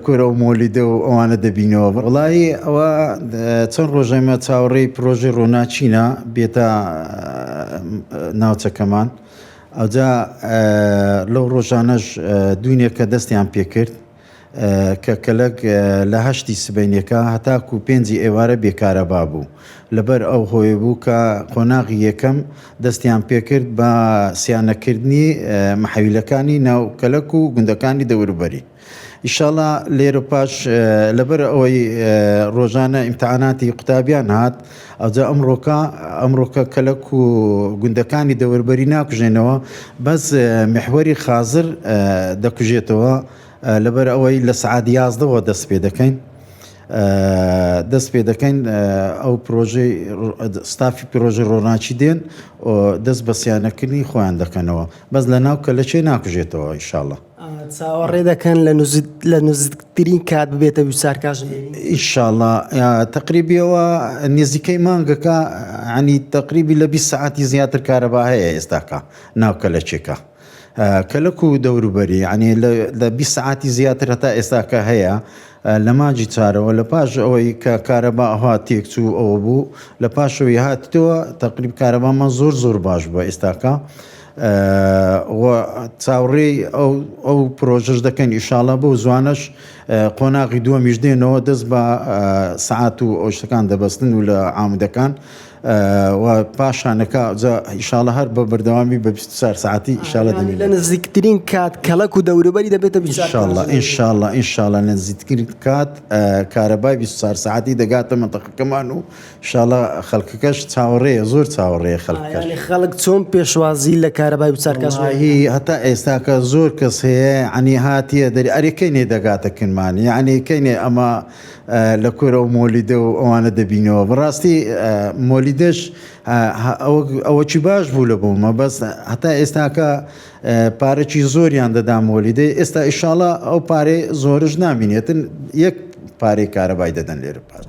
کورە و مۆلیدە و ئەوانە دەبینەوە. وەڵایی ئەوە چەند ڕۆژە ئێمە چاوەڕێی پرۆژەی ڕۆناکینە بێتە ناوچەکەمان. ئەوجا لەو ڕۆژانەش دوینێکە دەستیان پێکرد کە کەلەک لە هەشتی سبەینێکە هەتاکو پێنجی ئێوارە بێ کارەبا بوو. لەبەر ئەو هۆیە بوو کە قۆناغی یەکەم دەستیان پێکرد بە سیانەکردنی محەویلەکانی ناو کەلەک و گوندەکانی دەوروبەری. ئیشاڵا لێرە پاش لەبەر ئەوەی ڕۆژانە ئیمتحاناتی قوتابیان هات ئەوجا ئەمڕۆکە ئەمڕۆکە کەلەک و گوندەکانی دەوربەری ناکوژێنەوە بەس محوەری خازر دەکوژێتەوە لەبەر ئەوەی لە سعات یازدەوە دەست پێ دەکەین دەست پێ دەکەین ئەو پرۆژەی ستافی پرۆژە ڕۆناچی دێن دەست بە سیانەکردنی خۆیان دەکەنەوە بەس لە ناو کەلەچێ ناکوژێتەوە ئیشاڵە. چاوەڕێ دەکەن لە نزیکترین کات ببێتە 24 کاژمێری؟ ئیشاڵا تەقریبیەوە نزیکەی مانگەکە ینی تەقریبی لە 20 سەعاتی زیاتر کارەبا هەیە ئێستاکە ناو کەلەچێکە کەلەک و دەوروبەری ینی لە 20 سەعاتی زیاتر هەتا ئێستاکە هەیە لە مانگی چارەوە لە پاش ئەوەی کە کارەبا ئەوها تێکچوو ئەوە بوو لە پاشەوەی هاتیتەوە تەقریب کارەبامان زۆر زۆر باش بووە ئێستاکە و چاوەڕێی ئەو ئەو پرۆژەش دەکەین ئیشاڵە بەو زوانەش قۆناغی دووەمیش دێنەوە دەست بە سەعات و ئەو شتەکان دەبەستن و لە عامودەکان و پاشانەکە جا ئیشاڵە هەر بە بەردەوامی بە 24 سەعاتی ئیشاڵە دەبین لە نزیکترین کات کەڵک و دەوروبەری دەبێتە 24 ئینشاڵڵا ئینشاڵڵا ئینشاڵڵا لە نزیکترین کات کارەبای 24 سەعاتی دەگاتە مەنتەقەکەمان و ئینشاڵڵا خەڵکەکەش چاوەڕێیە زۆر چاوەڕێیە خەڵکەکەش. یانی خەڵک چۆن پێشوازی لە کارەبای 24 کاتژمێری وەڵاهی هەتا ئێستاکە زۆر کەس هەیە یانی هاتیە دەری ئەرێ کەینێ دەگاتە کنمان یانی کەینێ ئەمە لە کورە و مۆلیدە و ئەوانە دەبینەوە بەڕاستی مۆلیدەش ئەوەکی باش بوو لە بۆمە بەس هەتا ئێستاکە پارەکی زۆریان دەدا مۆلیدەی ئێستا ئیشاڵا ئەو پارەی زۆرش نامینێتن یەک پارەی کارەبای دەدەن لێرە پاش.